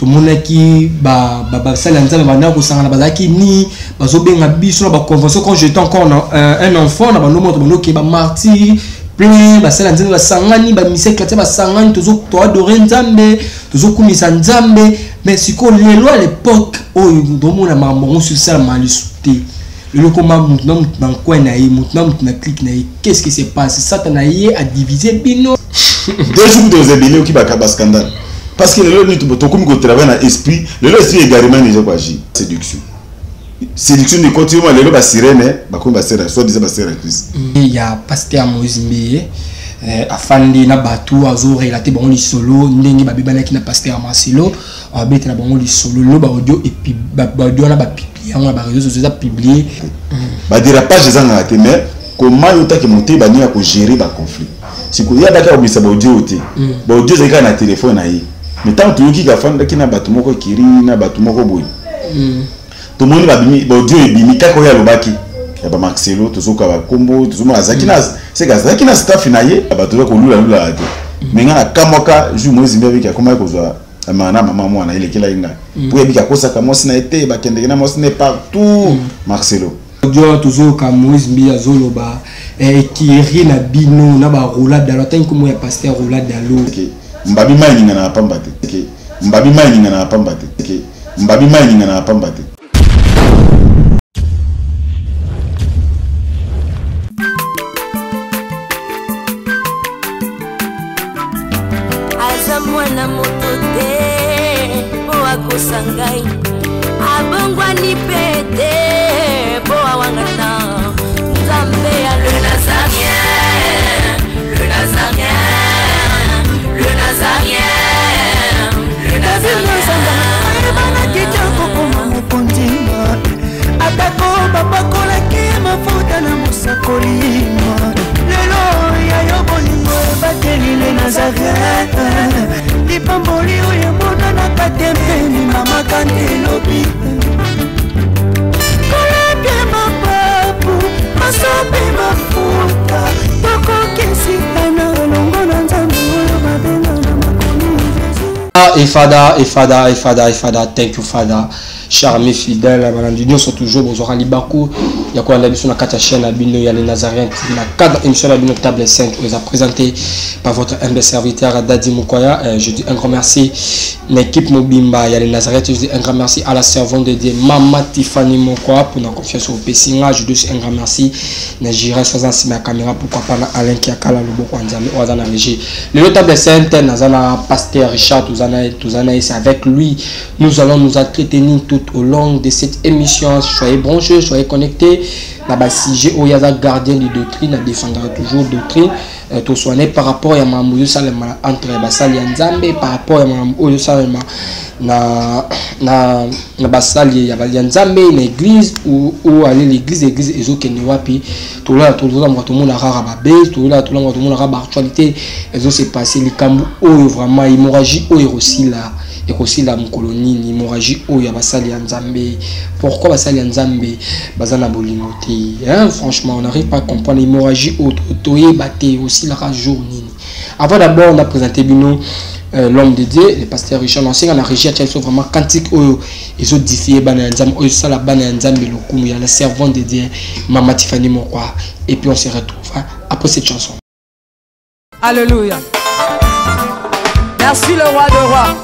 Tomonaki basali ya Nzambe bandaka kosangana, bazalaki ni bazobenga biso na baconvention. Quand j'étais encore un enfant, na bando moto bandoke bamartyr plein, basali ya Nzambe basangani, bamisek chrétien basangani, toadore Nzambe, tozokumisa Nzambe. Mais sikoyo lelo, à l'époque oyo, tomona makambo yango sosalama lisu te. Lelo koma mutu na mutu na coin na ye, mutu na mutu na clique na ye. Qu'est-ce qui se passe? Satan na ye adivise bino. 2 jours toza ebele, oki baka bascandale, parce que lelo nini, tokomi kotravaille na esprit. Lelo esprit égarement déjà koagir, séduction, séduction nde ekoti ma. Lelo basirene bakomi basere, soit disant basere ya Christ. Ya pasteur Moïse Mbiye afandi na bato, azorelate bango lisolo ndenge babebanaki na pasteur Marcelo. Abetela bango lisolo lelo, baaudio, epi baaudio wana bapublie yango na baréseau sociaux, eza publié. Badérapage ezangaka te, mais comment yo taki motei baningi ya kogérer baconflit? Sikoyo ye abaki akobimisa baaudio te, baaudio ezalaki kaka na telefone na ye. Mais ntango toyoki kafandaki na bato moko ekiri na bato moko boye, tomoni babimi baaudio ebimi kaka oyo alobaki ya bamarcelo. Tozoka bakombo, tozomona azalaki na seke, azalaki na staff na ye, bato oza kolulalulaka te. Mais ngai nakamwaka jour Moïse Mbiye abiki akomaki kozwa amaka na mama mwana, elekelaki ngai po yebiki akosaka mwasi na ye te, bakendeke na mwasi na ye partout, Marcelo. Audio tozoyoka Moïse Mbiye azoloba ekiri na bino na barola dalo, atangi nkombo ya pasteur Rola Dalo. Mbabi mai eningana na pamba te, mbabi mai eningana na pamba te, mbabi mai eningana na pamba te. Aza mwana moto te mpo akosa ngai, abongwani mpe te mpo awangana Nzambe ya le Nazarien, le Nazarien, le Nazarien, le Nazarien. Ayebanaki te kokoma mokonzi, atako bapakolaki mafuta na mosakoli. Lelo ya yo bolingo ebateli le Nazaret, lipamboli oyo emonanaka te mpeni mamaka nde elobi kolapia mapapu masope mafuta, tokokesitana elongo na Nzambe oyo babenga na makomi Jésus. Et Father, et Father, et Father, et Father, thank you Father. Cher ami fidèle, balandi nyonso, toujours bozwaka libaku ya kolanda biso na kati ya chaîne na bino ya Le Nazarien TV, na cadre émission na bino Table 5, oyo eza présenté par votre humble serviteur Dadi Mukwaya. Je dis un grand merci na équipe mobimba ya Le Nazarien. Je dis un grand merci à la servante de Dieu Mama Tiffany Mukwaya pour na confiance opesi nga. Je dis aussi un grand merci na Jira soza nsima ya caméra, pourquoi pas na Alain Kiakala loboko ya Nzambe oyo aza na régie. Lelo Table 5, naza na pasteur Richard, toza na ye, c'est avec lui nous allons nous entretenir tout au long de cette émission. Soyez branchés, soyez connectés. Na ba sujet oyo aza gardien de doctrine, a défendra toujours doctrine. Tosoane par rapport ya makambo oyo esalema entre basali ya Nzambe, par rapport ya makambo oyo esalema na basali ya Nzambe na église, ou aller l'église, église ezokende wapi? Tolala, tozolamuka, tomona kaka babe, tolala, tolamuka, tomona kaka baactualité ezose passe. Likambo oyo vraiment, hémorragie oyo ekosila, ekosila mokolo nini? Hémorragie oyo ya basali ya Nzambe, pourquoi basali ya Nzambe baza na bolingo te, hein? Franchement, on n'arrive pas à comprendre hémorragie oyo, toyeba te osilaka jour nini. Avant d'abord on a présenté bino l'homme de Dieu, le pasteur Richard Nansenga na régie atia biso vraiment cantique oyo ezodifie bana ya Nzambe, oyo esala bana ya Nzambe lokumu, ya la servante de Dieu Mama Tiffany Mokwa. Et puis on se retrouve, hein, après cette chanson. Alléluia. Merci le roi de rois.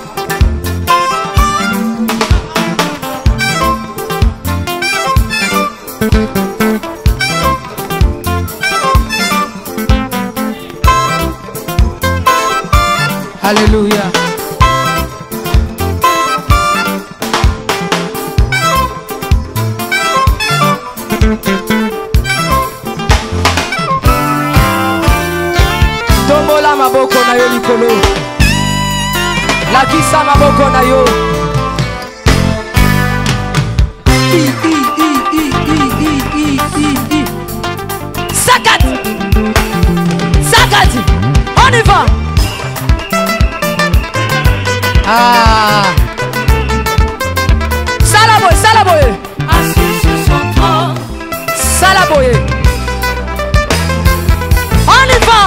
Alléluia. Tombola maboko na yo likolo. Lakisa maboko na yo. I, i, i, i, i, i, i, i, i. Sakati. Sakati. On y va. Ah. Salaboy, salaboy. Assis sur son trône. Salaboy. On y va.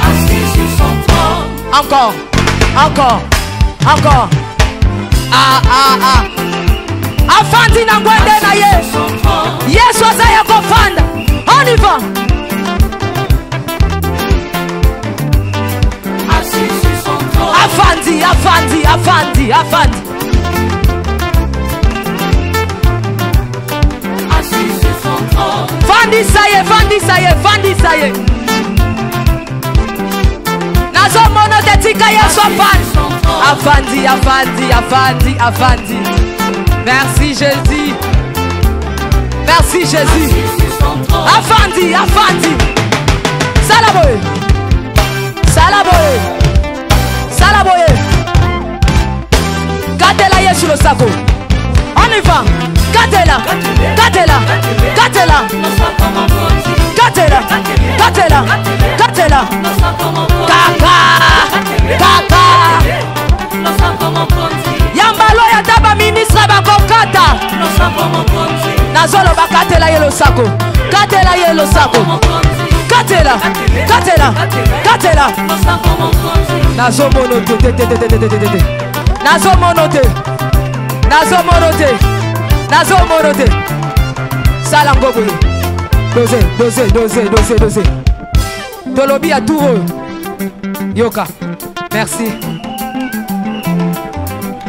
Assis sur son trône. Encore, encore. Encore. Ah, ah, ah. Afandi na ngwende na ye. Yesu aza ya kofanda. On y va. Afandi, afandi, afandi, afandi. Vandisa ye, vandisa ye, vandisa ye. Nazomona te, tika Yesu afandi. Afandi, afandi, afandi, afandi. Merci Jésus. Merci Jésus. Afandi, afandi. Sala boye. Sala boye. Sala boye. Katela Yesu losako. On y va. Katela. Katela. Katela. Katela. Katela. Katela. Kaka. Kaka. Yambalo ya taba ministre bakokata. Nazoloba katela ye losako. Katela ye losako. Katela. Katela. Katela. Nazomono te te te te te te te te. Nazomono te. Nazomono te. Nazomono te. Sala ngo boye. Dose, dose, dose, dose, dose. Tolobi ya tour oyo. Yoka. Merci.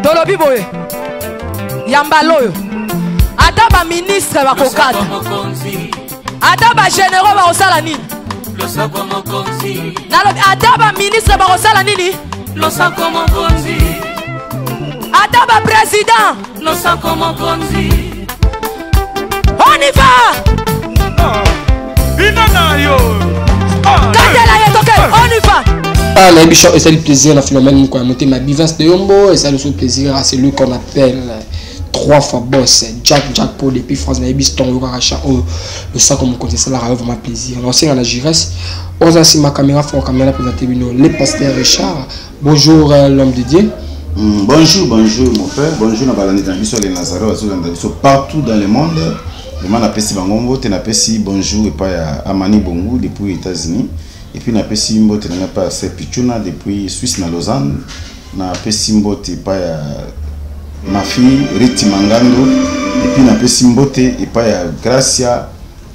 Tolobi boye. Yambalo oyo. Ata ba ministre bakokata. Ata ba généraux bakosala nini? Nalobi ata ba ministre bakosala nini? Ata ba président. On y va. Katela ye toke, on y va. Ah, la bicho, et c'est le plaisir, la Philomène, quoi, monter ma bivance de Yombo, et ça le plaisir à celui qu'on appelle trois fois boss, Jack Jack Paul depuis France, mais biston, le rachat, oh, le sac comme on compte, ça la vraiment plaisir. Alors, c'est à la Giresse, on a ma caméra, faut caméra présenter les pasteurs Richard. Bonjour, l'homme de Dieu. Bonjour, bonjour mon frère, bonjour, na les Nazareth, partout dans le monde. Vraiment, napesi bango mbote, napesi bonjour epai ya Amani Bongo depuis États-Unis. Et puis napesi mbote na nga pa Pichuna depuis Suisse na Lausanne. Napesi mbote epai ya ma fille Riti Mangando. Et puis napesi mbote epai ya Gracia,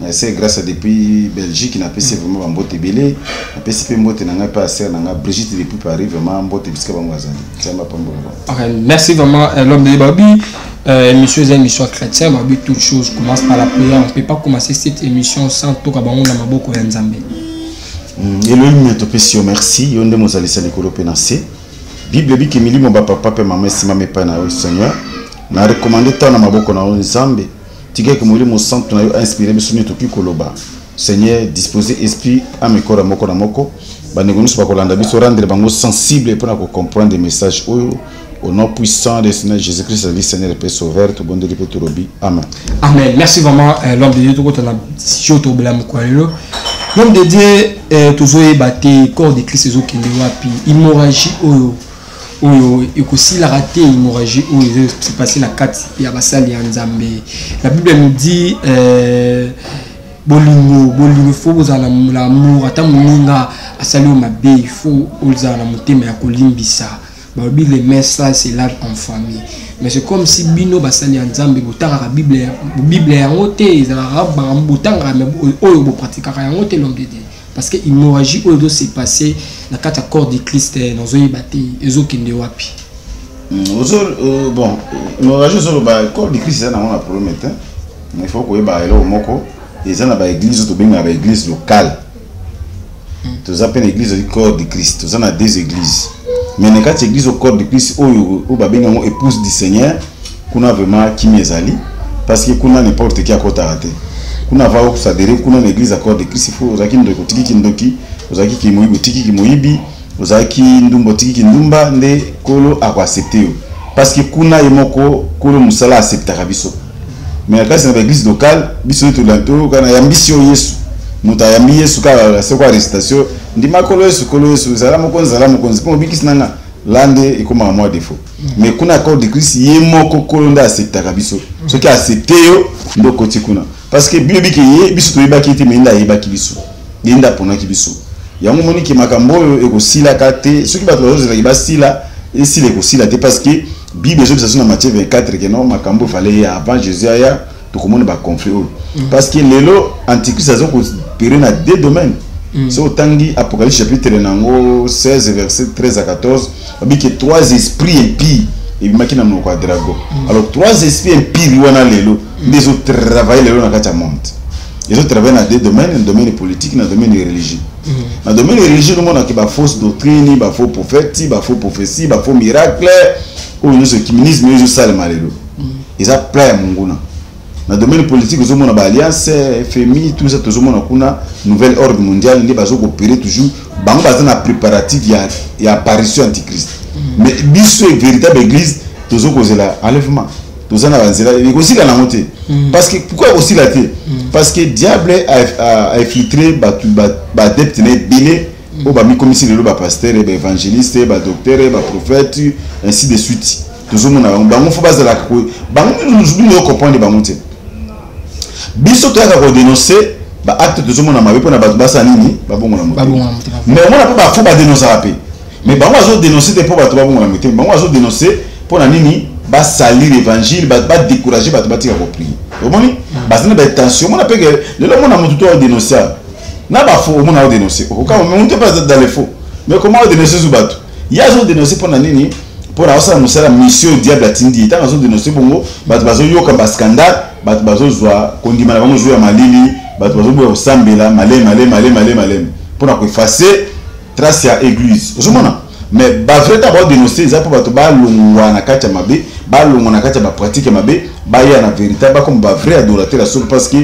c'est Gracia depuis Belgique, napesi vraiment mbote ebele. Napesi pe mbote na nga pa sœur na nga Brigitte depuis Paris, vraiment mbote bisika bango azali. Nzambe apambola bango. Okay, merci vraiment l'homme de Babi. Émission, c'est une émission chrétienne, mais toute chose commence par la prière. On ne peut pas commencer cette émission sans tout kabango na maboko ya Nzambe. Elohim topesi yo merci, yo nde mozalisa likolo pe na se. Bible bi ke milimo ba papa pe mama esima me pa na yo Seigneur. Na recommander ta na maboko na yo Nzambe. Tika ke molimo santo na yo inspiré biso nyoto toki koloba. Seigneur, disposer esprit à mes corps moko na moko. Ba ndeko nyonso bakolanda biso, rendre bango sensible pour na ko comprendre message oyo. Au nom puissant du Seigneur Jésus-Christ, le Seigneur et Père Sauveur, tout bon Dieu, tout robi. Amen. Amen. Merci vraiment, l'homme de Dieu, tout le monde L'homme de Dieu, toujours battu, corps de Christ, wapi, hémorragie, oyo, oyo, et aussi la raté, hémorragie, oyo, c'est passé la 4, il y a Basali ya Nzambe. La Bible nous dit, bolingo, bolingo, faut vous en l'amour, ata moninga, asali o mabe, il faut vous en la motema ya kolimbisa. Babi les messages c'est là en famille. Mais c'est comme si bino basali ya Nzambe botangaka Bible, Bible yango te, ezalaka ba botangaka mais oyo bo pratiquaka yango te l'homme de Dieu. Parce que hémorragie oyo doit se passer na kati ya corps de Christ nazoyeba te ezokende wapi. Ozo bon, hémorragie ozoloba corps de Christ eza nango na problème te. Mais il faut koyeba eloko moko eza na ba église oyo tobengaka ba église locale. Toza pe na église du corps de Christ, toza na deux églises. Mais na kati église au corps de Christ oyo oyo babenga yango épouse du Seigneur, kuna vraiment kimi ezali parce que kuna n'importe qui akotaka te. Kuna va s'adhérer kuna na église à corps de Christ, il faut ozalaki ndoki otiki kindoki, ozalaki kimoyibi otiki kimoyibi, ozalaki ndumba otiki kindumba, nde kolo akoaccepte yo. Parce que kuna ye moko kolo mosala acceptaka biso. Mais na kasi na ba église locale biso nde tolanda na yambisi yo Yesu. Moto ayambi Yesu kaka soko arrestation, ndima kolo Yesu, kolo Yesu, zala mokonzi, zala mokonzi, mpo mobikisi na nga, la nde ekomaka mwa défaut. Mais kuna corps de Christ, ye moko kolo nde acceptaka biso. Soki accepte yo, nde okoti kuna. Parce que bino bike ye, biso toyebaki te, mais nde ayebaki biso. Ye nde aponaki biso. Yango omoni ke makambo oyo ekosilaka te. Soki bato bazozelaki basila, Esila, ekosila te, parce que Bible ezobisa biso na Matthieu 24 ke non, makambo efale ya avant Jésus aya, tokomona baconflit oyo, parce que lelo Antichrist aza koopérer na deux domaines. So otangi Apocalypse chapitre nango 16 verset 13 à 14, babi ke trois esprits impies ebimaki na monoko ya dragon. Alors trois esprits impies wana lelo nde ezotravaille lelo na kati ya monde. Ezotravaille na deux domaines, na domaine politique, na domaine religieux. Na domaine religieux, omonaki bafausse doctrine, bafaux prophète, bafaux prophétie, bafaux miracle, oyo nyonso œcuménisme oyo ezosalema lelo, eza plan ya monguna. Na domaine politique, ozomona baalliance FMI, tout ça, tozomona kuna nouvel ordre mondial nde bazokoopérer toujours. Bango baza na préparatif ya apparition Antichrist. Mais biso véritable église, tozokozela enlèvement, toza na banzela. Ekosila nango te. Parce que pourquoi ekosila te? Parce que diable a infiltré bato, baadepte na ebele oyo bamikomisi lelo bapasteur, baévangéliste, badocteur, baprophète, ainsi de suite. Tozomona bango, bango fo bazalaka bango bino ocomprendre bango te. Biso toyaka kodénonce baacte tozomona mabe mpona bato basala nini? Babongola motema. Mais omona mpe bafo badénonçaka mpe, mais bango azodénonce te mpo bato babongola motema. Bango azodénonce mpo na nini? Basalir évangile, badécourage bato, batika koprier. Omoni baza na baintention. Omona mpe ke lelo omona motu to aodénonce na bafaux, omona aodénonce okoka motu mpe aza dans les faux, mais comment aodénonce zu bato? Ye azodénonce mpo na nini? Mpo na osala mosala, mission diable atindi ye. Ntango azodénonce bongo, bato bazoyoka bascandale, bato bazozwa kondima na bango zwa ya malili, bato bazoboya kosambela maleme maleme maleme maleme maleme mpona koeffacer trace ya église. Ozomona, mais bavrai ntango baodénonce, eza mpo bato balongwa na kati ya mabe, balongwa na kati ya bapratique ya mabe, baya na vérité, bakoma bavrai adorateur ya solo, parce que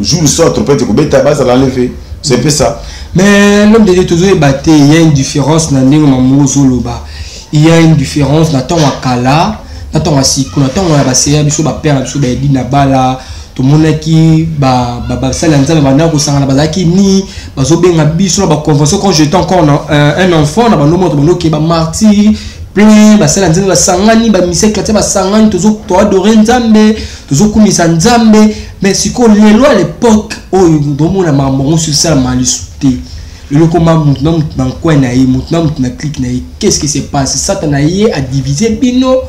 jour so trompette ekobeta, bazala enlevé. C'est un peu ça. Mais l'homme de Dieu, tozoyeba te, il y a une différence na ndenge mamu ozoloba. Il y a une différence na ntango ya kala na ntango ya siko. Na ntango ya baseya biso, bapère na biso baedi na bala, tomonaki basali ya Nzambe bandaka kosangana, bazalaki ni bazobenga biso na baconvention. Quand j'étais encore un enfant, na bando moto bandoke bamartyr plein, basali ya Nzambe basangani, bamisele chrétien basangani, toadore Nzambe, tozokumisa Nzambe. Mais sikoyo lelo, à l'époque oyo, tomona makambo yango sosalama lisu te. Lelo koma mutu na mutu na coin na ye, mutu na mutu na clique na ye. Qu'est-ce qui se passe? Satan na ye adivise bino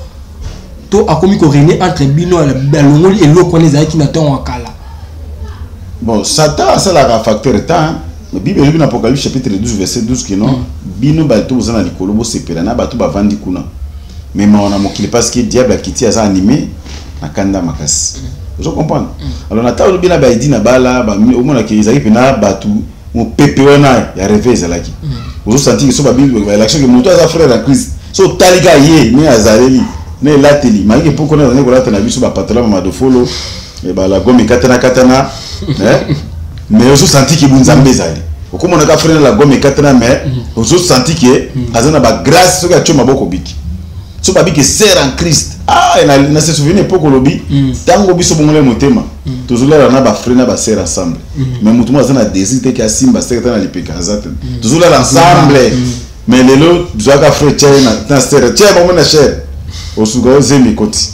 to akomi korégner entre bino, alongoli eloko wana ezalaki na ntango ya kala? Bon, Satan asalaka facteur temps. Bible elobi na Apocalypse chapitre 12 verset 12 ke non, bino bato boza na likolo, bosepela na bato bavandi kuna, mais mawa na mokili, parce que diable akiti, aza animé na kanda makasi. Ozo comprendre? Alors na ntango olobi na baedi na bala, omonaki ezalaki mpena bato, mopepe wana ya réveil ezalaki. Ozosentir so babi baélection ke moto aza frère en Christ, so otali ka ye ne azaleli na elateli malike mpo kona azali kolata na biso bapatala bamadofolo, balagomi katana katana, mais ozosentir ke bunzambe ezali. Okomonaka frère na lagome ekatana, mais ozosentir ke aza na bagrâce. Soki atie maboko, biki so babiki sœur en Christ. Ah, na se souvenir époque olobi, ntango biso bongole motema, tozolala na bafrère na basœur ensemble, mais motu moko aza na désir te ke asimba sœur ta na lipeka, aza te. Tozolala ensemble. Mais lelo zwaka frère, tia ye na sœur, tia bango na chair, osuka ozemi ekoti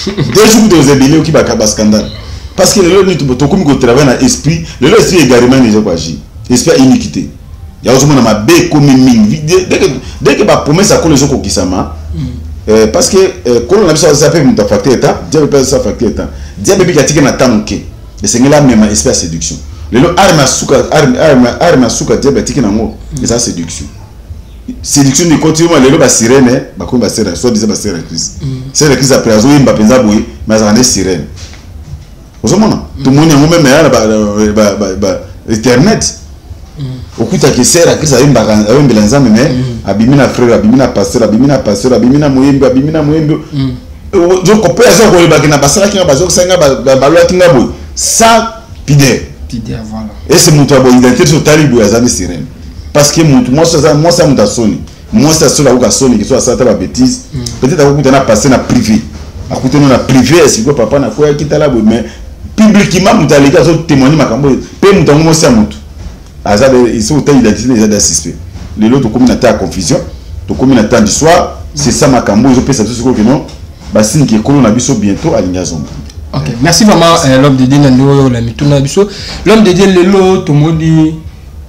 2 jours, toza ebele, oki bascandale, parce que lelo nini tokomi kotravaille na esprit. Lelo esprit égarement déjà koagir, esprit ya iniquité ya ozomona mabe ekomi mingi dès que bapromesse ya kolo ezokokisama, parce que kolo na biso aza mpe moto afacteur eta diable, mpe aza facteur eta diable. Ebiki atiki na ntango moke, esengeli amema esprit ya séduction. Lelo arme asuka, arme asuka diable atiki nango eza séduction. Séduction ekoti oma. Lelo basirene bakomi basere, soit disant basere ya Christ, sere ya Christ. Après azoyemba mpenza boye, mais azalaka nde sirene. Ozomona, tomoni yango même ya na internet, okutaki sere ya Christ ayembaka, ayembela Nzambe, mais abimi na frère, abimi na pasteur, abimi na pasteur, abimi na moyembi, abimi na moyembi. Mpe aza koyebaki na basalaki nga, bazokisaki nga, balwaki nga boye, sans pudeur. Pudeur, voilà. Ese moto ya boye, identité so otali boye, aza nde sirene, parce que motu mwasi aza mwasi ya moto asoni, mwasi asoni akoka soni so asala ta babêtise, peut-être akokuta na passé na privé, akutani na privé, esiko papa nakweyaki, tala boye. Mais publiquement moto aleki azotémoigne makambo oyo, mpe moto yango mwasi ya motu aza so otali identité eza da suspect. Lelo tokomi na temps ya confusion, tokomi na temps du soir. C'est ça makambo ezopesa biso sikoyo keno basiniki ekolo na biso bientôt alingi azonga. Ok, merci vraiment, l'homme de Dieu, na ndenge oyo la mituna biso. L'homme de Dieu, lelo tomoni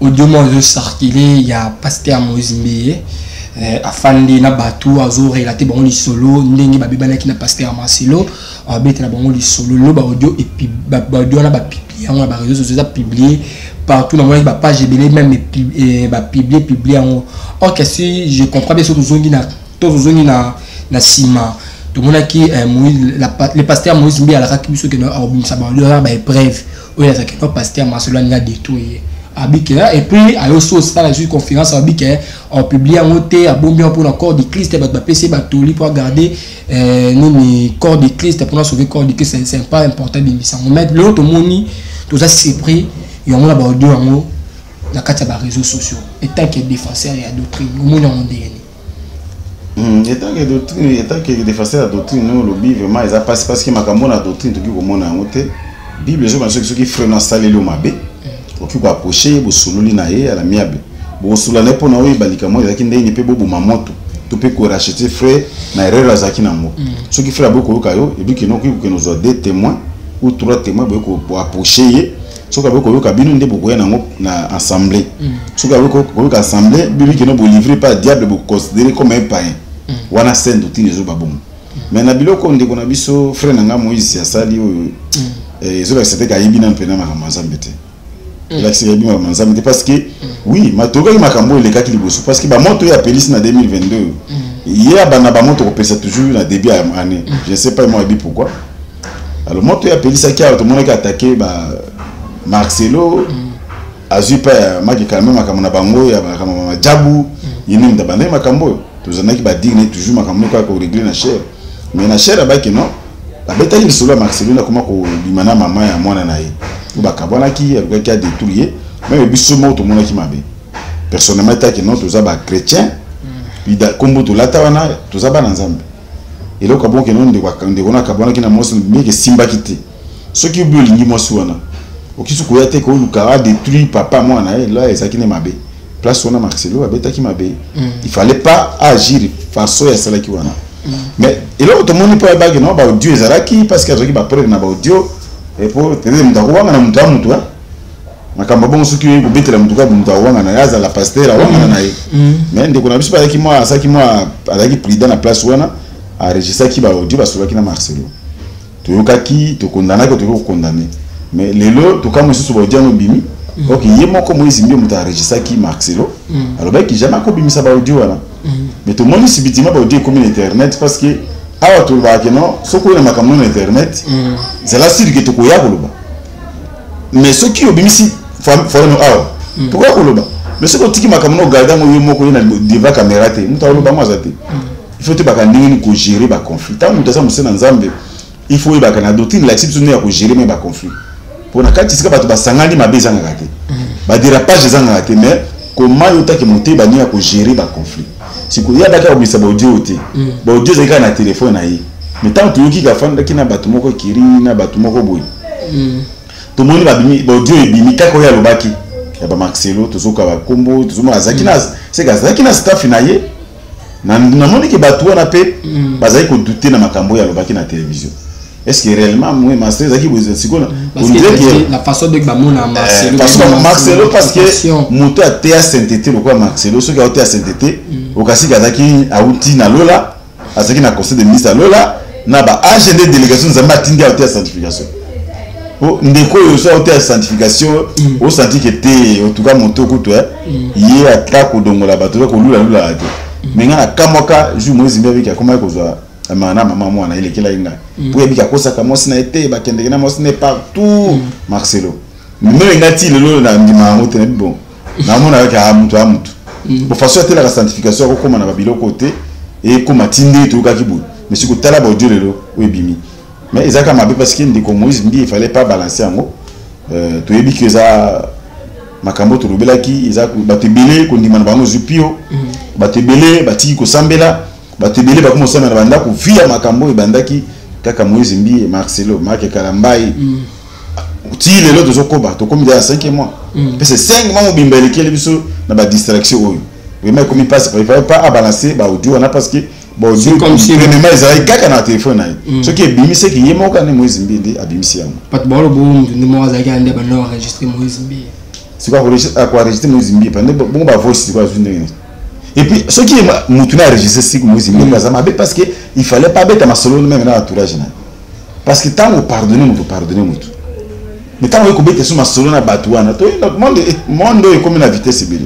audio moko ezocircule ya pasteur Moïse Mbiye. Afandi na bato, azorelater bango lisolo ndenge babebanaki na pasteur Marcelo. Abetela bango lisolo lelo, baaudio, baaudio wana bapublier yango na baréseaux sociaux, eza publié partout. Namonaki bapage ebele même bapublier publier yango. Or que si je comprends bien, so tozongi na nsima, tomonaki le pasteur Moïse Mbiye alakaki biso kende akobimisa baaudio wana, baépreuve oyo azalaki no pasteur Marcelo alingi adétruire abike. Et puis ayoso osala lisusu conférence, abike apublier yango te, abombi yango mpona corps de Christ. Bato bapesi ye batoli mpo agarder nini, corps de Christ, mpona sauver corps de Christ. C'est pas important bimisa yango. Mais lelo tomoni, toza surpris yango na baaudio yango na kati ya baréseaux sociaux. En tant que défenseur ya doctrine, omoni yango ndenge nini? En tant que doctrine, en tant que défenseur ya doctrine, oyo olobi vraiment eza mpasi, parce que makambo na doctrine tokoki komona yango te. Bible ezobana soki frère no asaleli yo mabe, okoki koapprocher ye, bosololi na ye à l'amiable, bokosolola na ye mpona oyeba likambo ezalaki ndenge, mpe boboma moto to mpe koracheter frère na erreur azalaki nango. Soki frère aboyi koyoka yo, ebi kende, okoki kokende ozwa deux témoins ou trois témoins, boye koapprocher ye. Soki aboyi koyoka bino, nde bokoya nango na assemblée. Soki aboyi koyoka assemblée, bibi kende bolivrer par diable, boconsidérer comme un païen. Wana saine doctrine ezoba bongo. Mais na biloko ndeko na biso, frère na nga Moïse asali oyo, ezolakisa te kayebi nanu mpena makambo ya Nzambe te. Elakisaka yebi makambo ya Nzambe te, parce que oui, matokaki makambo oyo elekaki liboso, parce que bamoto oyo apelisi na 2022, ye abanda bamoto kopelisa toujours na début ya année. Je ne sais pas moi yebi pourquoi. Alors moto oyo apelisaki awa, tomonaki attaquer ba Marcelo, azwi mpa ya Maki Kalame, makambo na bango ya makambo ya majabu. Ye nde moto abandaki makambo oyo. Tozalaki badire toujours makambo kaka korégler na chaire, mais na chaire abaki non, abetaki lisolo ya Marcelo akoma kobima na mama ya mwana na ye po bakabwanaki, alukaki adétruire ye. Même biso moko tomonaki mabe personnellement, etaki non, toza bachrétien, kombo tolata wana, toza bana Nzambe. Eloko abonke no, ndeko na akabwanaki na mwasi mieke, esimbaki te. Soki obi olingi mwasi wana, okisi koya te koluka adétruire papa mwana na ye. La ezalaki nde mabe. Place wana Marcelo abetaki mabe, il fallait pas agir façon oyo asalaki wana. Mais eloko tomoni mpo ayebaki no baaudio ezalaki, parce que azwaki bapreuve na baaudio. Po peut-être moto akowanga na moto ya motu makambo bongo, soki oyebi kobetela motu kaka, moto awanga na ye, azala pasteur, awangana na ye. Mais ndeko na biso azalaki mwa, asalaki mwa, azalaki prudent na place wana, aregistraki baaudio, basolaki na Marcelo, toyokaki, tokondanaki, tokoki kokondamner. Mais lelo tokamwa lisusu, baaudio yango ebimi. Ok, ye moko Moïse Mbiye moto aregistraki Marcelo, alobaki jamais akobimisa baaudio wana. Mais tomoni subitement baaudio ekomi na internet, parce que awa tolobaka ke non, soki oyo na makambo na internet, zala sûr ke tokoya koloba. Mais soki obimisi fono awa, tokoya koloba. Mais soki otiki makambo na ogarder yango yo moko, ye na devant caméra te, moto aloba yango aza te. Il faut toyebaka ndenge nini kogérer baconflit. Ntango moto aza mosala na Nzambe, il faut oyebaka na doctrine elakisi biso ndenge ya kogérer mais baconflit, mpo na kati esika bato basangani, mabe ezangaka te, badérapage ezangaka te. Mais comment yo otaki moteba ndenge ya kogérer baconflit? Sikoyo ye abaki akobimisa baaudio te, baaudio ezalaki kaka na telefone na ye. Mais ntango toyoki kafandaki na bato moko ekiri na bato moko boye, tomoni baaudio ebimi kaka oyo alobaki ya bamarcelo. Tozoka bakombo, tozomona azalaki na seke, azalaki na staff na ye. Namoni ke bato wana mpe bazalaki kodouter na makambo oyo alobaki na télévision. Est ce que réellement moi master ezalaki boye? Sikoyo la façon de bamona Marcelo, Marcelo, parce que moto ateya sainteté lokola Marcelo, soki aoteya sainteté, okasiki azalaki auti na lola, azalaki na conseil de ministre ya lola na baange nde délégation Nzambe atindi aoteya sanctification. Po ndeko oyo so aoteya sanctification, osanti ke te, otuka moto kutu ye ata kodongola bato, kolulalulaka te. Mais ngai nakamwaka jour Moïse Mbiye abiki akomaki kozwa amaka na mama mwana, elekelaki ngai, po yebiki akosaka mwasi na ye te, bakendeke na mwasi na ye partout. Marcelo même ngai ti lelo na ndima yango te. Nabi bon, namona kaka mutu ya mutu bo façon atelaka sanctification, akokóma na babiloko te, ekóma ti nde toyokaki boye. Mais soki otala baaudio lelo oyo ebimi, mais ezalaka mabe, parce que ndeko Moïse Mbiye, il fallait pas balancer yango. Toyebi ke eza makambo tolobelaki, eza bato ebele kondima na bango ezwi pio, bato ebele batiki kosambela, bato ebele bakomi kosambela na bandako via makambo oyo ebandaki kaka Moïse Mbiye, Marcelo, Mark Kalambai. Ti lelo tozokoba, tokomi deya 5 mois, mpe c'est 5 mois mobimba elekeli biso na badistraction oyo. Vraiment ekomi mpasi. Il fallait pas abalancer baaudio wana, parce que baaudio premièrement ezalaki kaka na telefone na ye. Soki ebimi, seki ye moko ane Moïse Mbiye nde abimisi yango. Bato baoloba mutu nde moko azalaki nde bando enregistré Moïse Mbiye. Sikoyo akoenregistrer Moïse Mbiye pande bongo bavoice sikoyo azwi ndenge nini? Et puis soki mutu na enregistré sik Moïse Mbiye aza mabe, parce que il fallait pas beta masolo même na entourage na, parce que ntango pardonner moto, pardonner moto, mais ntango oyo kobeta so masolo na bato wana, monde monde oyo ekomi na vitesse ebele.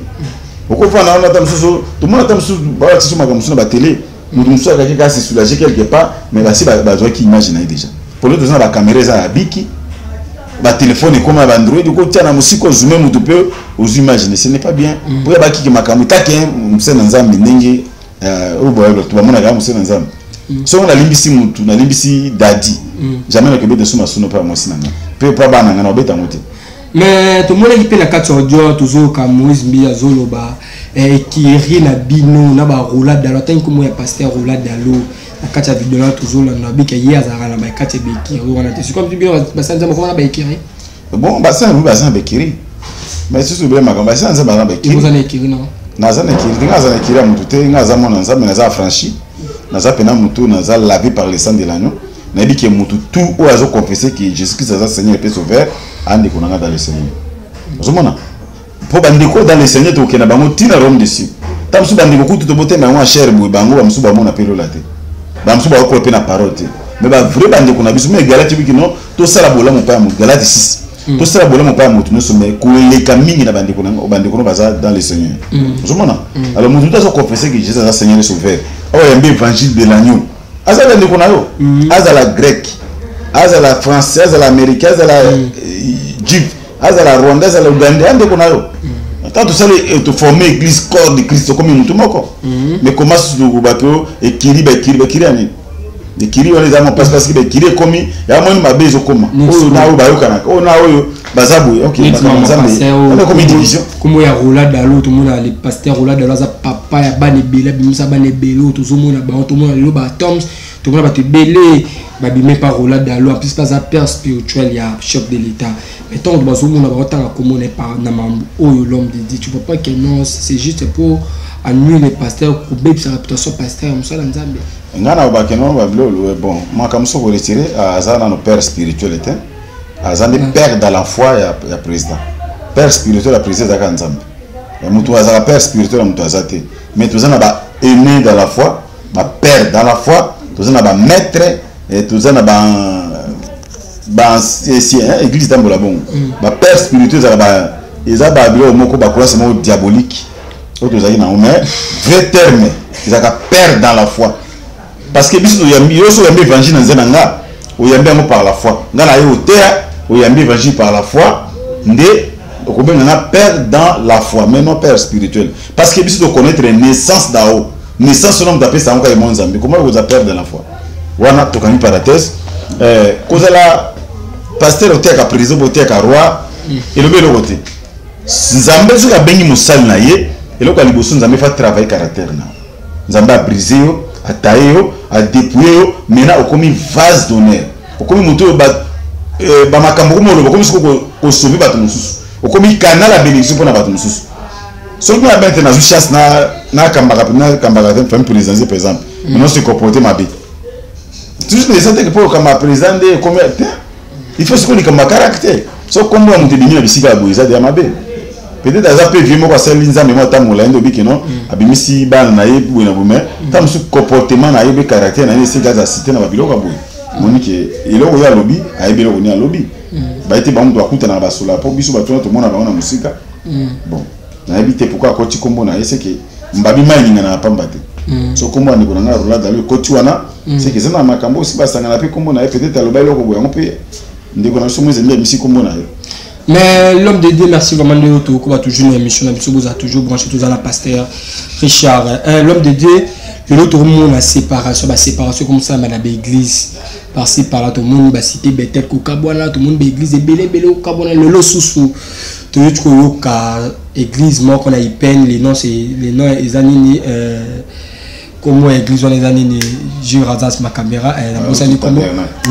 Okofanda wana, ata mosusu tomona, ata mosusu balakisi so makambo mosusu na batele, moto mosusu akaki kaka se soulager quelque part, mais basi bazwaki image na ye déjà. Polo toza na bacaméra, eza ya biki, batelefone ekoma ya baandroid, okotia na mosika, ozume motu mpe ozwi image. Ne, ce n'est pas bien. Po ya bakiki makambo etake mosala na Nzambe, ndenge oyo boye bato bamonaka ya mosala na Nzambe. Soki nalimbisi motu, nalimbisi dadi, jamais nakobeta so masuno mpe ya mwasi na nga mpe mpo bana nga na obeta yango te. Mais tomonaki mpe na kati ya audio, tozoyoka Moïse Mbiye azoloba ekiri na bino na barola dalo, atangi nkombo ya pasteur Rola Dalo na kati ya video wana. Tozolanda bika ye azalaka na bakati ya baekiri wana te. Sikoyo bino basala Nzambe okoma na baekiri? Bon, basala baza na baekiri, mais susu ebele makambo basala Nzambe baza na baekiri. Oza na ekiri no? Naza na ekiri te. Nga aza na ekiri ya motu te. Nga aza mwana Nzambe, naza affranchi, naza mpena motu, naza lavé par le sang de l'agneau. Nayebi ke motu tout oyo azoconfesse ke Jésus Christ aza Seigneur mpe Sauveur, andeko na nga dans le Seigneur. Ozomona, mpo bandeko dans le Seigneur, tokokenda bango ntina royaume des cieux. Ta mosusu bandeko kutu tobotema yango ya chere boye, bango bamosusu bamona mpe lola te, bamosusu bakokola mpe na parole te, mais bavrai bandeko na biso. Mais Galate biki no, tosala bolamu mpa ya motu, Galate 6, tosala bolamu mpa ya motu nyonso, mais koleka mingi na bandeko na bandeko no baza dans le Seigneur. Ozomona, alors motu to azoconfesse ke Jésus aza Seigneur et Sauveur, awa yambi évangile de l'agneau, azala bandeko na yo, azala grec, azala français, azala américain, azala juif, azala rwandais, azala ugandais, andeko na yo. Tant tosali, toforme église, corps de Christ, tokomi motu moko. Mais comment susu bato ekiri, baekiri, baekiri ya nini? Ekiri wana eza mwa mpasi, parce que baekiri ekomi ya moni mabe, ezokoma oyo na oyo bayokanaka, oyo na oyo baza boye. Ok, Nzambe wana ekomi division. Kombo ya Rola Dalo, tomona le pasteur Rola Dalo aza papa ya bana ebele, abimisa bana ebele oyo tozomona bango. Tomona lelo baatoms, tomona bato ebele babime pa Rola Dalo. En plus mpe aza père spirituel ya chef de l'État. Mais ntango bazomona baotanga komona na mambo oyo, l'homme de Dieu, tu vois pas que non, c'est juste pour annuler le pasteur, kobebisa réputation pasteur ya mosala Nzambe? Ngai na bakeno babilolo. Bon, makambo soki koretire, aza nano père spirituel te, aza nde père dans la foi ya président. Père spirituel ya président ezalaka Nzambe. Moto azalaka père spirituel ya moto aza te, mais toza na ba aîné dans la foi, bapère dans la foi, toza na bamaître, toza na ba baancien. Église etambola bongo. Bapère spirituel ezalaka, eza babiloko moko, bacroyance moko diabolique oyo tozalaki nango, mais vrai terme ezalaka père dans la foi, parce que biso toyambi yo, so oyambi évangile na nzela na nga, oyambi yango par la foi. Nga na ye oteya, oyambi évangile par la foi, nde okobenga nga père dans la foi, mais non père spirituel, parce que biso toconnaître naissance dao, naissance wana moto apesa yango kaka emo Nzambe. Comment okozala père dans la foi wana? Tokangi parenthèse. Kozala pasteur, oteyaka président, oteyaka roi, elobi eloko te. Nzambe soki abengi mosali na ye, eloko ya liboso, Nzambe fa travailler caractère na Nzambe, abrise yo, ataye yo, adépouille yo. Maintenant okomi vase d'honneur, okomi moto oyo bamakambo okomi oloba, okomi soki kosauve bato mosusu, okomi canal ya bénédiction mpona bato mosusu. Soki na bente nazwi chance nakambaka, nakambaka famille présidentielle par exemple, maintenant se comporter mabe toujours eza teke mpo okamba président nde ekomi te. Il faut sikoyo likambo ya caractère. So kombo ya moto ebimi na bisika ya boye, eza deya mabe. Peut-être aza mpe vie moko asali Nzambe moko ata molai, nde obiki no abimisi bana na ye boye na boye, mais ta mosusu comportement na ye mpe caractère na ye esika aza cité na babiloko ya boye, moni ke eloko oyo alobi, ayebi eloko nini alobi. Baye te, bango moto bakutanaka, basola mpo biso bato wana tomona bango na mosika. Bon, nayebi te pourquoi akoti kombo na ye. Seke mbabi mai elingana na pamba te. So kombo ya ndeko na ngai Rola Dalo ekoti wana, seke eza na makambo osi basangana mpe kombo na ye. Peut-être aloba eloko boye, yango mpe ndeko na biso Moïse nde abimisi kombo na ye. Mais l'homme de Dieu, merci vraiment de tout. Comme toujours une émission, vous êtes toujours branché, tous à la pasteur Richard. L'homme de Dieu, lelo tokomona séparation, baséparation comme ça na baéglise par-ci par-là. Tomoni bacité Betel kokabwana, tomoni baéglise ebele ebele kokabwana. Lelo susu toyoti koyoka église moko na Ipene, le nom, c'est le nom eza nini? Kombo ya église wana eza nini? Je razas ma caméra, nabosani kombo.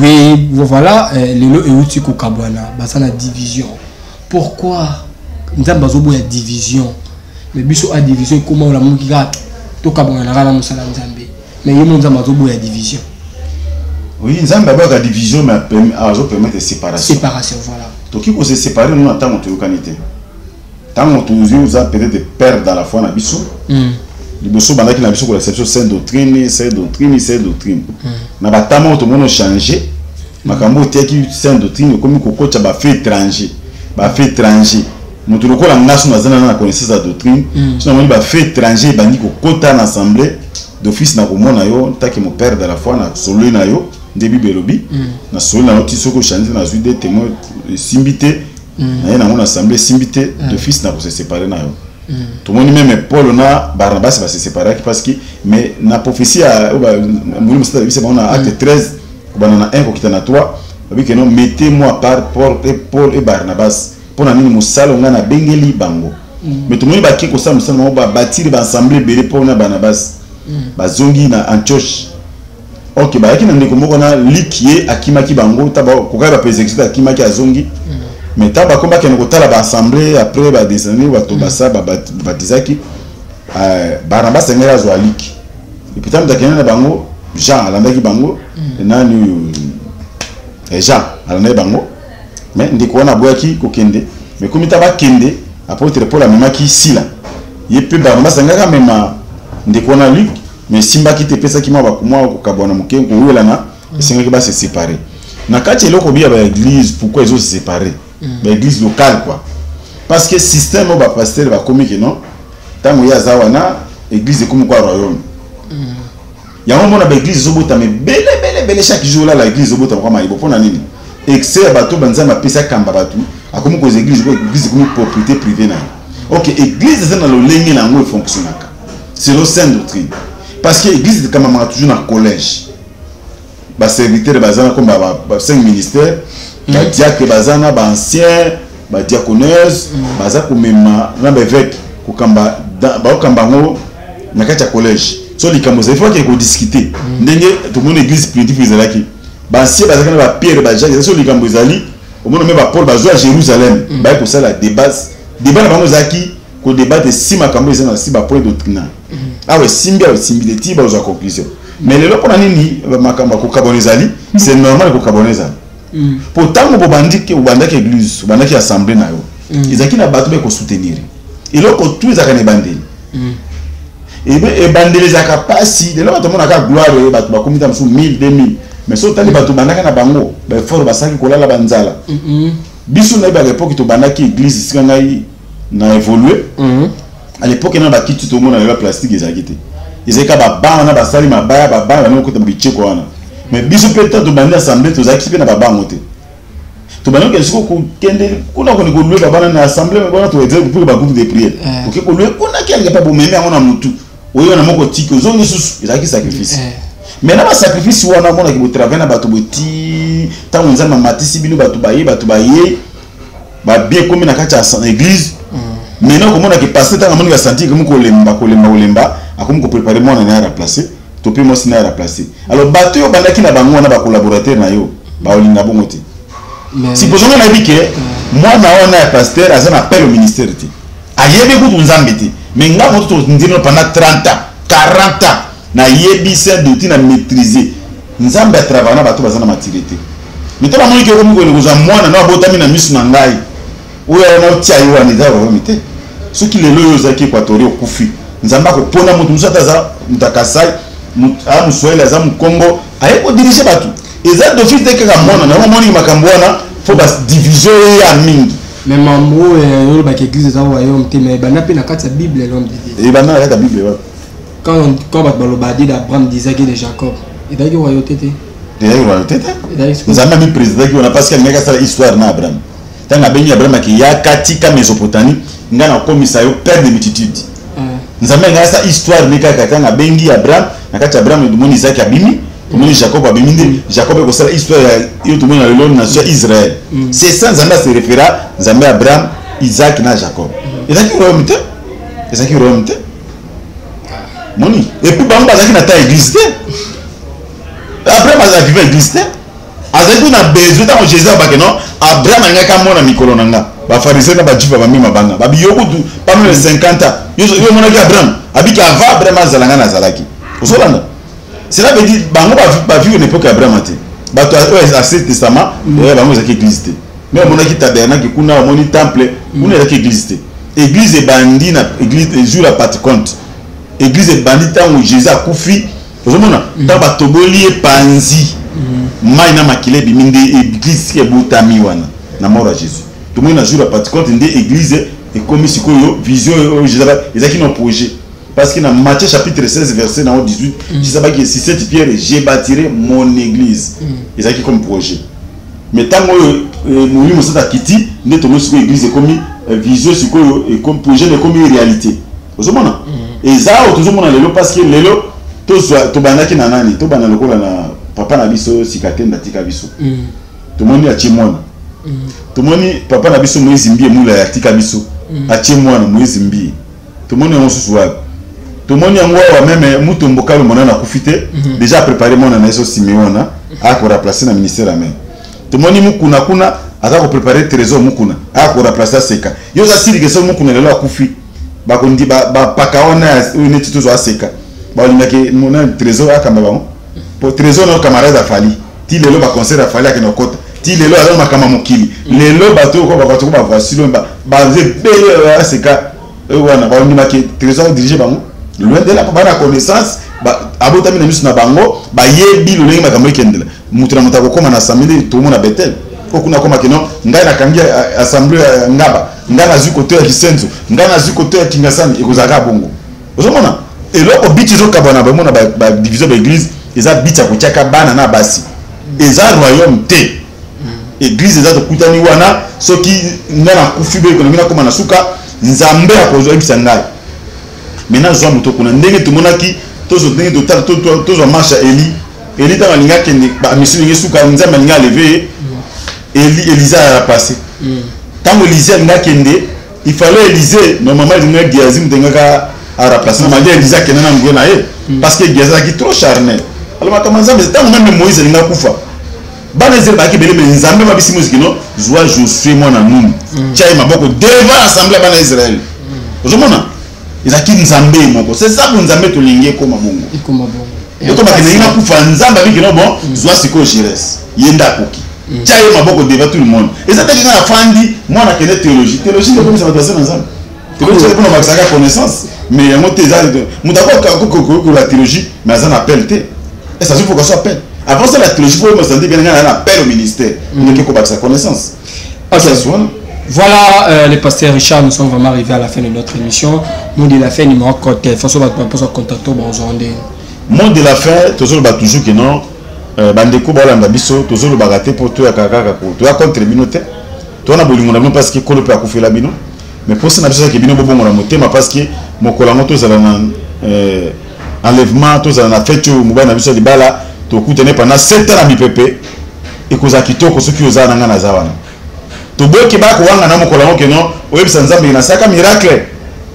Oui, voilà, lelo euti kokabwana, baza na division. Pourquoi? Nzambe azoboya division, mais biso a division ekoma olamuki kaka tokabwana na kaka na mosala Nzambe, mais ye mo Nzambe azoboya division. Oui, Nzambe aboyaka division, mais azopermettre séparation. Séparation, voilà. Tokoki kose séparer no na ntango toyokani te, ntango tozwi oza peut-être père dans la foi na biso. Liboso bandaki na biso kolakisa biso sainte doctrine, sainte doctrine, sainte doctrine. Na batama oyo tomoni ochange makambo oyo otiaki sainte doctrine, okomi kokotya bafait étranger, bafait étranger. Moto lokola nga, so naza nana na connaissance ya doctrine, so namoni bafait étranger ebandi kokota na assemblée, d'office na komona yo ntake mo père de la foi, na sololi na yo nde Bible elobi. Na sololi na yo ti soki ochange, nazwi de témoin, esimbi te, naye nango na assemblée, esimbi te, d'office na kose séparer na yo. Tomoni même Paul na Barnabas base séparaki, parce que mais na prophétie ya Molimo Mosantu ayebisa bango na Acte 13, kobanda na 1 kokita na 3, babi ke non, mettez moi à part Paul et Barnabas. Mpo na nini? Mosala ngai nabengeli bango. Mais tomoni bake kosala mosala bango, babatiri baassemblée ebele. Paul na Barnabas bazongi na Antioche. Ok, bayaki na ndeko moko na Lik, ye akimaki bango kokaki bapersécution, akimaki, azongi. Mais ntango bakomi, bakende kotala baassemblée après badesani bato basa babatizaki, Barnabas engaki azwa Lik. Et puis ntango akende na bango, Jean alandaki bango, nani, Jean alandaki bango, mais ndeko wana aboyaki kokende. Mais komi ta bakende, apôtre Paul amemaki Sila. Ye mpe Barnabas angaki amema ndeko wana Luc, mais esimbaki te, epesaki mwa bakumwa kokabwana moke, kowelana, esengaki base séparer. Na kati eloko biya baéglise, pourquoi ezo se séparer, baéglise locale quoi? Parce que système oyo bapasteur bakomi ke non, ntango ye aza wana, église ekomi kwa royaume. Yango mona baéglise ezobotama ebele ebele ebele chaque jour. Olala, église ezobotama kwa mayibo. Mpo na nini? Excès ya bato. Banzambe apesi akamba bato, akomi kozwa église, église ekomi propriété privée na ye. Ok, église eza na lolenge na yango efonctionnaka selon sainte doctrine, parce que église ekamamaka toujours na collège. Baserviteur baza na comme ba cinq ministères, badiacre baza na baancien, badiaconeuse baza komema na baévêque, kokamba, baokamba yango na kati ya collège. So likambo ezali, faut akende kodiscuter. Ndenge tomoni église primitive ezalaki, baancien bazalaki na bapierre, bajacques. So likambo ezali, omona me bapaul bazwa ya Jérusalem, baye kosala débat. Débat na bango ezalaki kodébattre si makambo eza na si bapoint doctrinal, awa esimbi, awa esimbi te, ti bazwa conclusion. Mais lelo, mpona nini makambo ya kokabona ezali? C'est normal, kokabona ezali po ntango bobandiki, obandaki église, obandaki assemblée na yo, ezalaki na bato bakosoutenir. Eloko tu ezalaka na ebandeli. Ebandeli ezalaka mpasi. Lelo bato omonaka gloire oyo, bato bakomi ta mosusu 1000, 2000, mais so otali bato bandaka na bango, baeffort basalaki, kolala banzala. Biso nayebaka époque tobandaki église, esika ngai na évolue, à l'époque na bakiti tomona lelo ya plastique ezalaki te, ezalaki kaka baban wana basali mabaya, baban bana okota bicheko wana. Mais biso mpe ta tobandi assemblée, tozalaki mpe na babango te. Tobandi okende siko kokende kuna koni kolouer babana na assemblée wana, pour bagroupe de prière, oke kolouer kuna quelque part, bomemi yango na mutu oyo na moko tiki, ozongi susu. Ezalaki sacrifice. Mais na basacrifice wana, omonaki botravaille na bato boti. Ntango Nzambe amatisi bino, bato baye, bato baye, babie ekomi na kati ya église. Maintenant okomonaki pasteur, ntango amoniki asanti ekomi kolemba, kolemba, kolemba, akomi koprépare mwana na ye remplacer to mpe mwasi na ye remplacer. Alors bato oyo bandaki na bango wana, bacollaborateur na yo, baolinga bongo te. Supposons nga nayebi ke mwana wana ya pasteur aza na appel au ministère te, ayebi kutu Nzambe te, mais nga moto tondimi pendant 30 ans, 40 ans, nayebi sainte doctrine, na maîtriser. Nzambe atravaille na bato baza na maturité. Mais to namoni ke okomi koyende kozwa mwana no abotami na miso na ngai oyo wana, otia ye wana, eza royaume te. Soki lelo oyo ozalaki équatorien, okufi, Nzambe akopona moto mosusu, ata aza moto akasai, aza moswahili, aza mokongo, aye kodiriger bato. Eza d'office te kaka mwana na omoni makambo wana, faut badivision eya mingi. Mais mambo oyo olobaki, église eza royaume te, mais ebanda mpe na kati ya Bible, l'homme de Dieu. Ebanda na kati ya Bible wapi? Quand bato baloba Dieu d'Abraham, d'Isaac et de Jacob, ezalaki royauté te? Ezalaki royauté te. Nzambe ami présidaki wana parce que alingaki asala histoire na Abraham. Ntango abengi Abraham ake yaka tika Mésopotamie, ngai nakomisa yo père de multitude. Nzambe alingaki asala histoire ne kaka. Ntango abengi Abraham, na kati ya Abraham tomoni Isaac abimi, tomoni Jacob abimi. Nde Jacob ekosala histoire ya yo tomoni na lelo nation ya Israël. C'est ça, Nzambe ase référa Nzambe ya Abraham, Isaac na Jacob. Ezalaki royaume te, ezalaki royaume te. Moni, et puis bango bazalaki na ta église te. Abraham azalaki va église te, azalaki na besoin. Ntango Jésus abake non, Abraham alingaki amona mikolo na nga. Bafarisien na bajuif bamema banga babi yo kutu parmi les 50 ans yo omonaki Abraham? Abiki avant Abraham azala, nga nazalaki. Ozolanda, cela veut dire bango bavivre na époque ya Abraham te. Bato oyo Ancien Testament oyo, bango ezalaki église te. Mais omonaki tabernacle kuna, omoni temple kuna, ezalaki église te. Église ebandi na église jour ya Pentecôte. Église ebandi ntango Jésus akufi, ozomona ntango batoboli ye panzi, mai na makila ebimi, nde église ebotami wana na mort ya Jésus. Tomoni na jour ya Pentecôte nde église ekomi sikoyo vision oyo Jésus ezalaki na projet, parce que na Matthieu chapitre 16 verset nango 18, Jésus abaki: "Sur cette pierre je bâtirai mon église." Ezalaki comme projet, mais ntango oyo Molimo Santo akiti, nde tomoni sikoyo église ekomi vision, sikoyo ekomi projet, ekomi réalité. Ozomona eza oyo tozomona lelo, parce que lelo tozwa, tobandaki na nani? Tobanda lokola na papa na biso Sikatenda, atika biso. Tomoni atie mwana. Tomoni papa na biso Moïse Mbiye Mula, atika biso, atie mwana Moïse Mbiye. Tomoni yango susu wapi? Tomoni yango awa même Mutombo Kalombo nano akufi te, déjà apréparé mwana na ye so Simeon akoremplace na ministère ya meme. Tomoni Mukuna kuna aza kopréparé Trésor Mukuna, akoremplace aseka. Yo oza silike so Mukuna lelo akufi, bakondi bapaka wana oyo neti tozwa aseka, balingaki mona Trésor akamba bango, po Trésor na camarade afali ti lelo baconcert, afali akende kokota ti lelo aza makambo ya mokili. Lelo bato oyo bato ko bavasilo baza ebele aseka oyo wana, bandimaki Trésor adirige bango? Loin de là. Bana connaissance, abotami na miso na bango, bayebi lolenge makambo ekendela. Moto na moto akokóma na assemblée. Tomona Betel po kuna akomaki no, ngai nakangi assemblée ya Ngaba, ngai nazwi koto ya Kisenzo, ngai nazwi koto ya Kingasani. Ekozalaka bongo. Ozomona eloko biti ezokabwana, bamona badivision baeglise eza biti ya kotiaka bana na basi. Eza royaume te, église eza tokutani wana. Soki ngai nakufi boye, ekonomi nakóma na suka, Nzambe akoyebisa ngai maintenant zwa moto kuna. Ndenge tomonaki, tozwa ndenge totala, tozwa marche ya Eli. Eli ntango alingi akende bamission, ndenge suka Nzambe alingi aleve ye, Eli, Élysée aremplace. Ntango Élysée alingi akende, il fallait Élysée, normalement elingi Géasi moto engaka aremplace, malgré Élysée akende na nguye na ye, parce que Géasi azalaki trop charnel. Alors makambo ya Nzambe, ntango même Moïse alingi akufa, bana Israele bayaki ebele, mais Nzambe babisi Moïse kino zwa Josue mwana Nuni, tia ye maboko devant assemblée ya bana Israele. Ozomona ezalaki Nzambe moko. C'est ça, bo Nzambe tolingi ekóma bongo. Ekoma bongo. Ekomaka ndenge nakufa, Nzambe abiki no, bon, zwa sikoyo Giresse, ye nde akoki, tia ye maboko devant tout le monde. Eza teke nga nafandi, mwana akende théologie. Théologie nde ekomisa bato base na Nzambe. Théologie mpona bakisaka connaissance, mais yango te. Eza moto akokola théologie, mais aza na appel te. Est azwi vocation, appel. Avant ça, la théologie, faut oyeba bien nga na appel au ministère, ndenge kobakisa connaissance. Ok. Ça, wana. Voilà, le pasteur Richard, nous sommes vraiment arrivés à la fin de notre émission. Nous, de la fin, numéro côté. Façon, on va contacter, bon, on Mot de la fin, tozoloba toujours que non, bandeko baolanda biso, tozolobaka te mpo toyaka kaka toya contre bino te, toya na bolingo na bino, parce que Kolo mpe akufela bino. Mais mposa na biso ezaki bino bobongola motema, parce que mokolo yango tozala na enlèvement, tozala na fête oyo mobali na biso ya libala, tokutane pendant 7 ans na mipepe. Ekozala kitoko soki oza na ngai, naza wana. Toboki baya kowanga na mokolo yango keno oyebisa Nzambe: "Nasalaka miracle,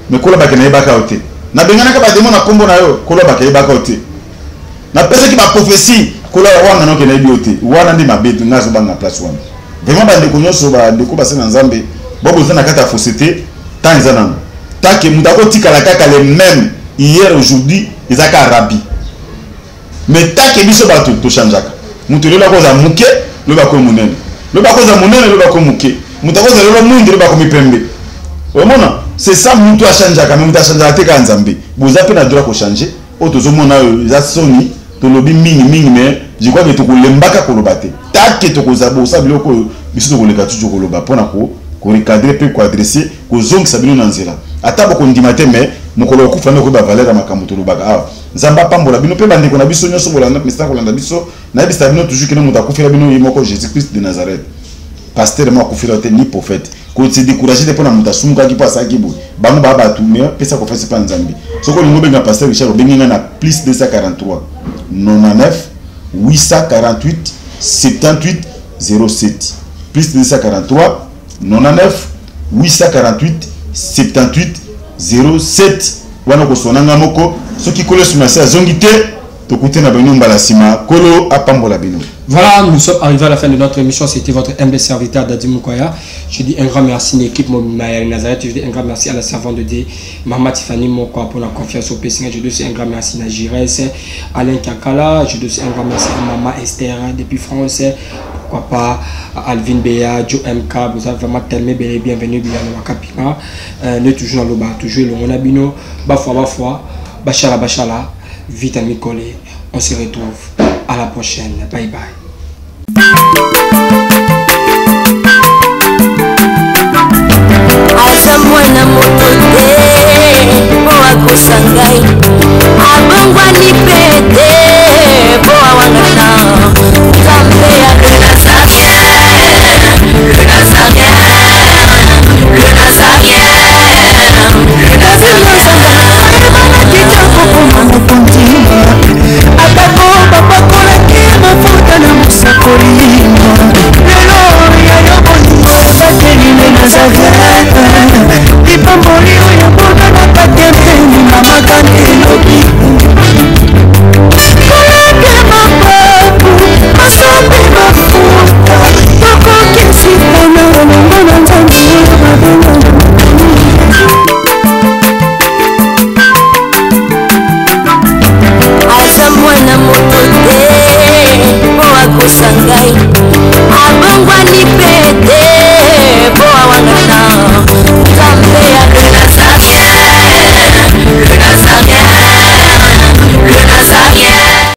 mais Kolo bake nayebaka yo te. Nabenganaka bademo na nkombo na yo, Kolo bake yebaka yo te. Napesaki baprophétie, Kolo wanga noke nayebi yo te." Wana nde mabe. Ngai azobanga place wana. Vraiment, bandeko nyonso, bandeko base na Nzambe, bo boza na kati ya fausseté, tant eza nano tant que moto akotikala kaka le même hier, aujourd'hui eza kaka rabbi. Mais tant que biso bato tochangeaka, moto lelo akozala moke, lobi akomi monene, lobi akozala monene, lobi akomi moke, moto akozala lelo mwindu, lobi akomi pembe. Omona, c'est ça, moto achangeaka, mais moto achangeaka te kaka Nzambe. Boza mpe na droit kochange. Oyo tozomona oyo eza soni. Tolobi mingi mingi, mais je crois que tokolembaka koloba te. Take tokozala bosala biloko oyo, biso tokoleka toujours koloba mpona korecadre mpe koadresse, kozongisa bino na nzela. Ata bokondima te, mais mokolo okufa nde okoyeba valeur ya makambo tolobaka awa. Nzambe apambola bino mpe bandeko na biso nyonso bolanda, mesana kolanda biso. Nayebisa bino toujours kene moto akufela bino ye moko Jésus Christ de Nazareth. Pasteur mo akufela te, ni prophète. Kose découragé te mpona moto asumukaki mpo asalaki boye. Bango baa bato, mais pesa confiance mpa Nzambe. Soki olingi obenga pasteur Richard, obengi ngai na plus 243 99 848 78 07, plus 243 99 848 78 07. Wana kosona nga moko. Soki Kolo Yesu Masi azongi te, tokute na bino mbala nsima. Kolo apambola bino. Voilà, nous sommes arrivés à la fin de notre émission. C'était votre humble serviteur Dadi Mukwaya. Je dis un grand merci à l'équipe Maya Nazareth. Je dis un grand merci à la servante de Dieu, Maman Tiffany Mokwa, pour la confiance au PCN. Je dis aussi un grand merci à Giresse, Alain Kakala. Je dis aussi un grand merci à Maman Esther depuis France. Pourquoi pas à Alvin Béa, Joe MK. Vous avez vraiment tellement bien bienvenue, bien Wakapima. Nous toujours dans le bas, toujours le Monabino. Bafwa, bafwa. Bashala Bashala, Vita Mikole. On se retrouve à la prochaine. Bye bye. Aza mwana moto te mpo akosa ngai, abongwani mpe te mpo awangana Nzambe ya le Nazarien, le Nazarien, le Nazarien, le Nazarien. Kitoko koma mokonzi, atako bapakolaki mafuta na mosakoli. Lelo ya yo bolingo ebateli le Nazaret, lipamboli oyo mpona na kati ya mpeni mamaka elobi kolake mapapu masombi mafuta tokoki esika na elongo na Nzambe oyo babengana. Aza mwana moto te mpo akosa.